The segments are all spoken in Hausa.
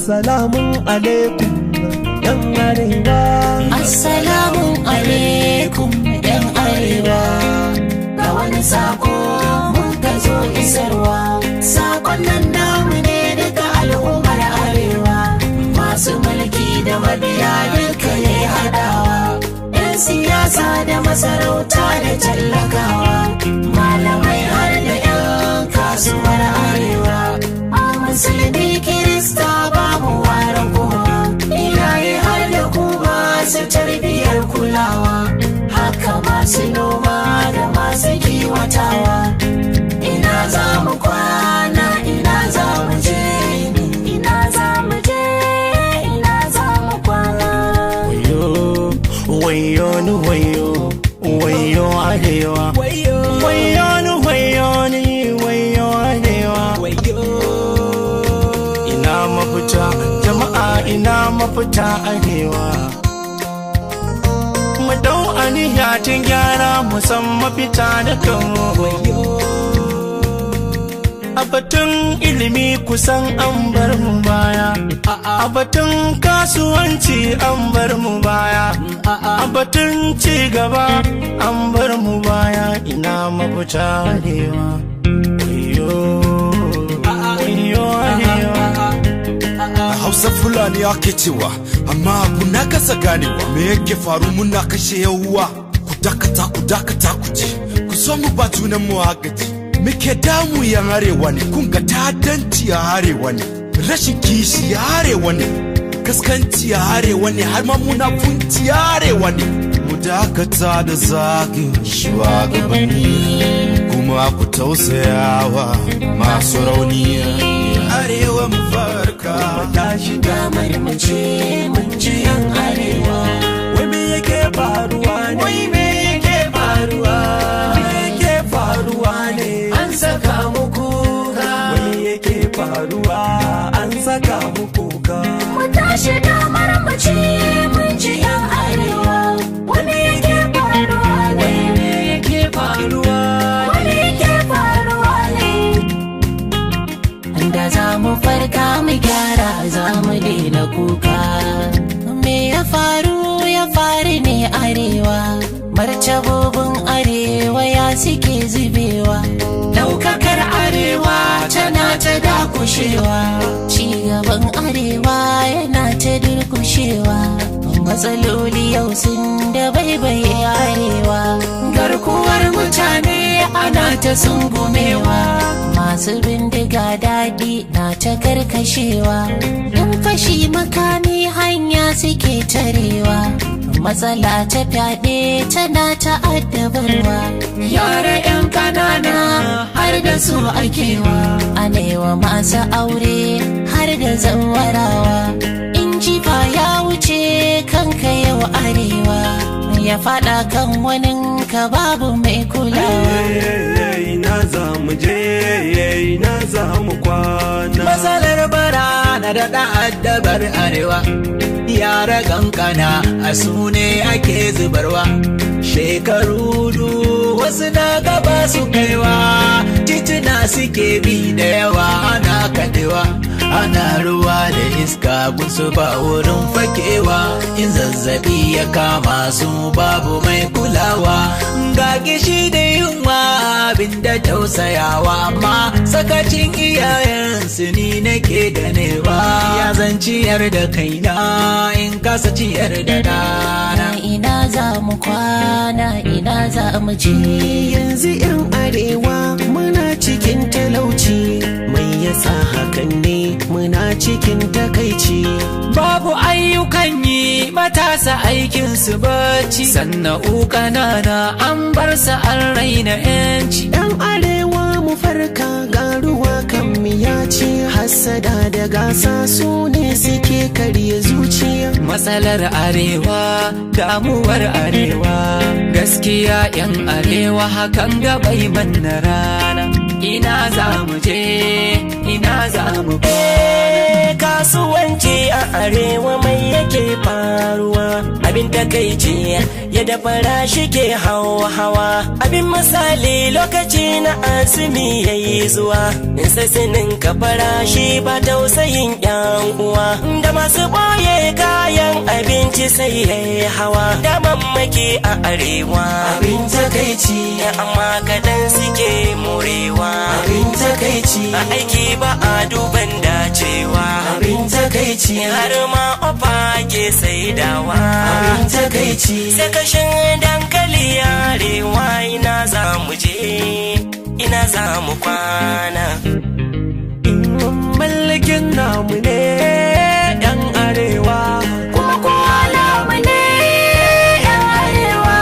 Assalamu alaikum, yan arewa. Assalamu alaikum, yan arewa. Ga wani sako muka zo isarwa. Sakon nan namu ne daga al'ummar arewa. Masu mulki da mabiya duka ne haɗawa. 'Yan siyasa da masarauta da tallakawa. Malamai har da 'yan kasuwar arewa. A musulmi, Kirista, babu waran kowa. Iyaye har da ku masu tarbiyyar kulawa. Haka masu noma da masu kiwatawa. Ina za mu kwana, ina za mu je, ina za mu je, ina za mu kwana? Wayo, wayo ni, wayo, wayo arewa. Wayo ni, wayo ni, wayo arewa. Ina mafita, jama'a? Ina mafita, arewa? Mu dau aniya tun gyara, mu san mafita da kanmu. A batun ilimi kusan an bar mu baya. A batun kasuwanci an bar mu baya. A batun ci gaba an bar mu baya. Ina mafita, arewa? Wayo, wayo arewa. A Hausa Fulani ake cewa, amma abu na kasa ganewa, me yake faru muna kashe yawuwa? Ku dakata, ku dakata, ku ji, ku so mu ba junan mu agaji. Muke damu yan arewa ne, kun ga ta'addanci a arewa ne, rashin kishi a arewa ne, kaskanci a arewa ne, har ma munafunci a arewa ne. Mu dakata da zagin shugabanni, kuma ku tausayawa masu rauni. Arewa, mu farka. Tashi. Damar mu ce mun ji, yan arewa. Wai me yake faruwa ne? Wai me yake faruwa? Me yake faruwa ne? An saka mu kuka. Wai me yake faruwa? An saka mu kuka. Mu tashi, damar mu ce mun ji, yan arewa. Wani yake faruwa ne? Me yake faruwa? Wani yake faruwa ne? Da za mu farka mu gyara, za mu daina kuka. Me ya faru, ya faru ne arewa? Martabobin arewa ya suke zubewa? Daukakar arewa tana ta dakushewa. Cigaban arewa yana ta durkushewa. Matsaloli yau sun da baibaye arewa. Garkuwar mutane ana ta sungumewa. Masu bindiga daɗi na ta karkashewa. In fashi makami hanya suke tarewa. Matsala ta fyaɗe tana ta addabarwa. Yara 'yan kanana har da su akewa. Anewa masu aure har da zawarawa. In jifa ya wuce kanka yau arewa, ya faɗa kan waninka, babu mai kulawa. Ina za mu je? Ina za mu kwana? Matsalar bara na da addabar arewa, yara kankana a su ne ake zubarwa. Shekaru du wasu na gaba su kaiwa, tituna suke bi da yawa ana kadewa. Ana ruwa da iska, gunsu ba wurin fakewa. In zazzabi ya kama su, babu mai kulawa. Ga gishi da yunwa, abin da tausayawa, amma sakacin iyayensu ni nake ganewa. Ya zan ciyar da kaina in kasa ciyar da dana? Ina za mu kwana? Ina za mu je? Yanzu 'yan arewa muna cikin talauci, mai yasa hakan ne? Muna cikin takaici. Babu ayyukan yi, matasa aikin su bacci, sannan ƙanana an bar su an raina 'yanci. 'Yan arewa, mu farka, garuwa kan miyaci. Hassada da gasa su ne suke karya zuciya. Matsalar arewa, damuwar arewa, gaskiya 'yan arewa hakan gabai manna rana. Ina za mu je? Ina za mu Kasuwanci a arewa, mai yake faruwa? Abin Abin takaici yadda farashi ke hawa hawa. Abin misali lokaci na azumi yayi zuwa, in sai sinin ka farashi ba tausayin yan uwa. Da masu boye kayan abinci sai yayi hawa, da mamaki a arewa. Abin takaici amma kaɗan suke morewa. Abin takaici a aiki ba a duban dacewa. Abin takaici har ma ofa ke saidawa. Abin takaici sai kashin dankali arewa. Ina za mu je, ina za mu kwana? Mallakin namu ne yan arewa, Kuma kowa namu ne yan arewa.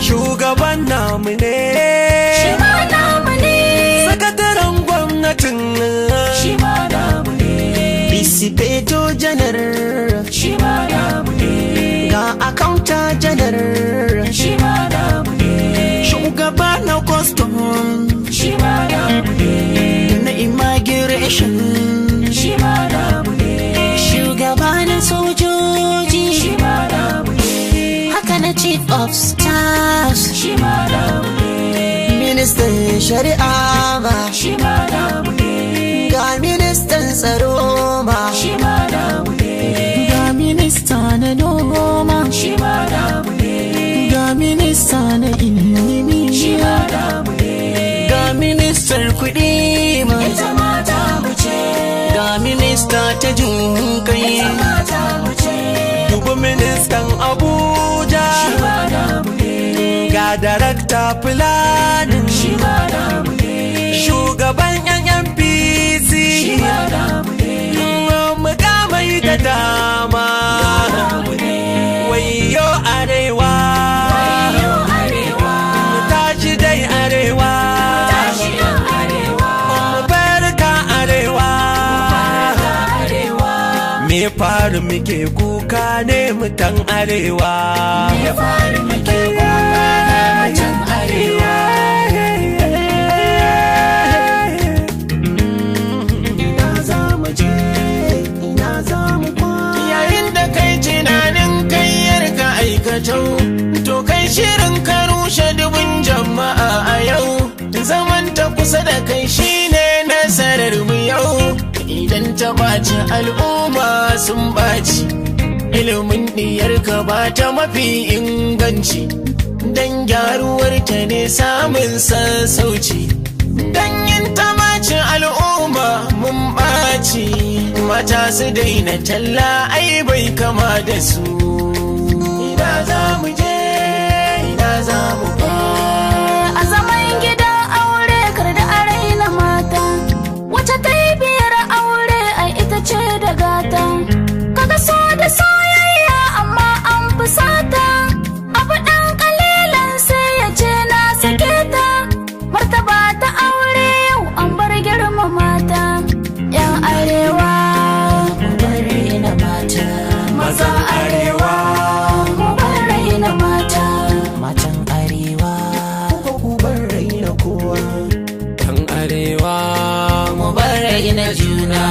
Shugaban namu ne, Shi ma namu ne. Sakataren gwamnatin Shi ma namu ne. Bisifeto janar, Shi ma namu ne. Ga accountant janar, Shi ma namu ne. Shugaba na custom, Shi ma namu ne. Na immigration, Shi ma namu ne. Shugaba na sojoji, Shi ma namu ne. Haka na chief of staff, Shi ma namu ne. Ministan shari'a ma, Shi ma namu ne. Ga ministan tsaro ma, Shi ma namu ne. Ga minista na noma, Shi ma namu ne. Ga minista na ilimi, Shi ma namu ne. Ga ministar kuɗi ma, Ita ma tamu ce. Ga minista ta jin kai. Ita ma tamu ce. Dubu ministan Abuja, Shi ma namu ne. Ga darakta planning, Shi ma namu ne. Shugaban NNPC, Shi ma namu ne. Mukamai da dama. Namu ne. Wayo arewa, Wayo arewa. Mu tashi dai arewa, Tashi yan arewa. Mu barka arewa. Arewa. Me faru muke kuka ne mutan arewa? Ya faru muke kuka ne mutan arewa? Ina za mu je, ina za mu kwana? Yayin da kai tunanin kai yarka aikatau, to kai shirin ka rushe dubun jama'a a yau. Zaman ta kusa da kai shine nasarar mu yau. Idan ta ɓaci, al'umma sun ɓaci. Ilimin diyarka ba ta mafi inganci, don gyaruwar ta ne samun sassauci. Dan yin ta ɓaci, al'umma mun ɓaci. Mata su daina talla, ai bai kama da su. Ina za mu je, ina za mu A zaman gidan aure kar da a raina mata. Wace ta yi biyar aure ai ita ce da gata. Kaga so da soyayya amma an fusata. Abu ɗan ƙalilan sai ya ce na sake ta. Martaba ta aure yau an bar girmama ta. Yan arewa, Mu bar raina mata. Mazan arewa, mu bar raina mata. Matan arewa, Ko ku bar raina kowa. Yan arewa, mu bar raina juna.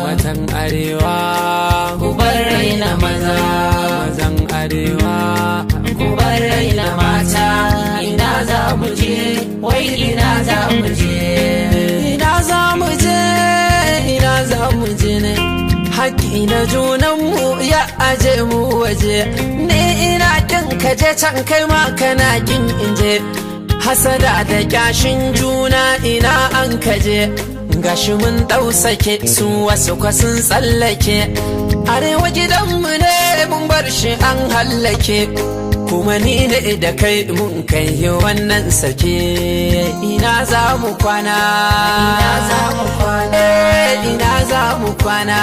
Matan arewa, Ku bar raina maza. Mazan arewa, Ku bar raina mata. Ina za mu je, wai ina za mu je? Ina za mu je, ina za mu je ne? Haƙƙi na junanmu ya aje mu waje. Ni ina kin ka je can, kai ma kana kin inje. Hasada da kyashin juna, ina an kaje? Gashi mun ɗausake su, wasu kwa sun tsallake. Arewa gidanmu ne, mun bar shi an hallake. Kuma ni ne da kai mun kai wannan sake. Ina za mu kwana? Ina za mu kwana? Ina za mu kwana?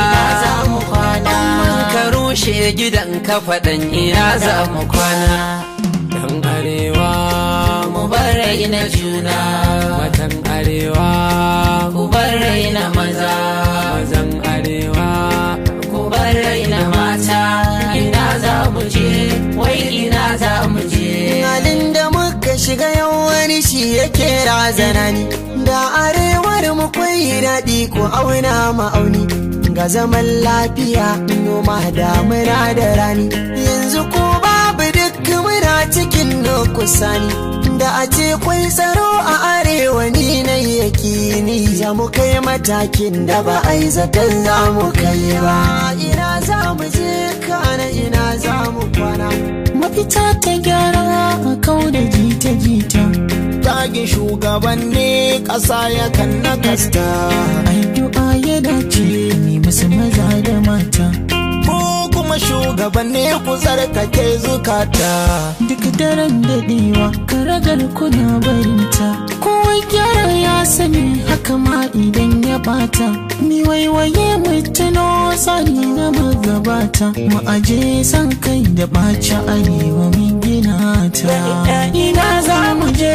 Ina za mu kwana? Mun ka rushe gidan ka faɗan, ina za mu kwana? Dan arewa, Mu bar raina juna. Matan arewa, Ku bar raina maza. Mazan arewa, Ku bar raina mata. Ina za mu je, wai ina za mu je? Halin da muka shiga yau wani shi yake razana ni. Da arewar mu kwai daɗi, ko auna ma'auni. Ga zaman lafiya, noma damuna da rani. Yanzu ko cikin nukusani. Da a ce kwai tsaro a arewa, ni na yakini za mu kai matakin da ba a yi zaton za mu kai ba. Ina za mu je, kana ina za mu kwana? Mafita ta gyara a kau da jita-jita. Tagin shugabanni ƙasa yakan nakasta. Addu'a ya dace ne musu maza da mata. Ku kuma shugabanni, ku tsarkake zukata. Duk daren daɗewa karagar kuna barinta. Kowa gyara ya sani, haka ma idan ya bata. Mi waiwaye mu tuno tsari na magabata. Mu aje san kai da ɓaci, arewa min gina ta. Ina za mu je,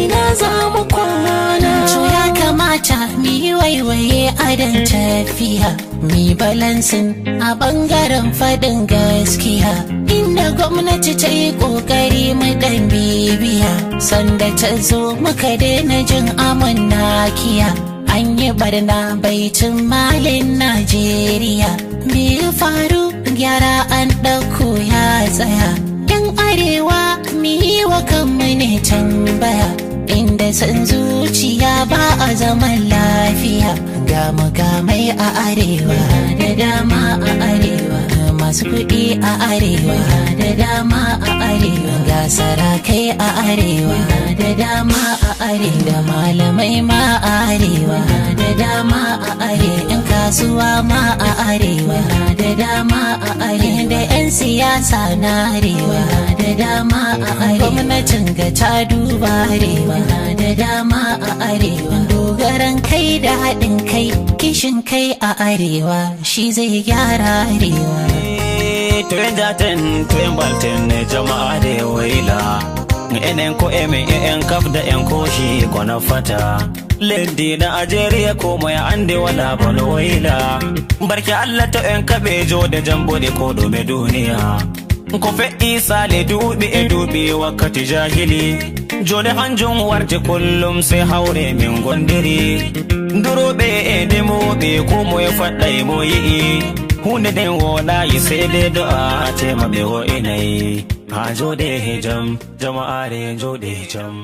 ina za mu kwana? To ya kamata mu yi waiwaye adon tafiya, mi balancing a bangaren faɗin gaskiya. Inda gwamnati ta yi ƙoƙari mu ɗan bibiya, sanda ta zo muka daina jin amon nakiya. An yi barna baitin malin Najeriya. Me ya faru? Gyara an ɗauko ya tsaya. Yan arewa, mu yi wa kanmu ne tambaya. Inda san zuciya ba a zaman lafiya. Ga mukamai a arewa da dama a arewa, masu kuɗi a arewa da dama a arewa, ga sarakai a arewa da dama a arewa, da malamai ma a arewa da dama a arewa, yan kasuwa ma a arewa da dama a arewa, da 'yan siyasa na arewa da dama a arewa. Gwamnatin ga ta duba arewa da dama a arewa. Dogaran kai da haɗin kai, kishin kai a arewa shi zai gyara arewa. To en jaten, to en balten, jama'a da waila, enen ko emen en kaf da en koshi ko na fata. Leddi na Ajeriya, ko moya ande wala bono waila. Barke Allah, to en kaɓe jode jambode ko ɗume duniya ko fe'i sale duuɓi e duuɓi wakkati jahili. Jode hanjum warti kullum sai haure min gondiri duroɓe e ndemoɓe, ko moye faɗɗay mo yi'i hunde nden woɗayi, sai dai do'a tema ɓe wo'inayi ha joɗe jam. Jama'are, joɗe jam.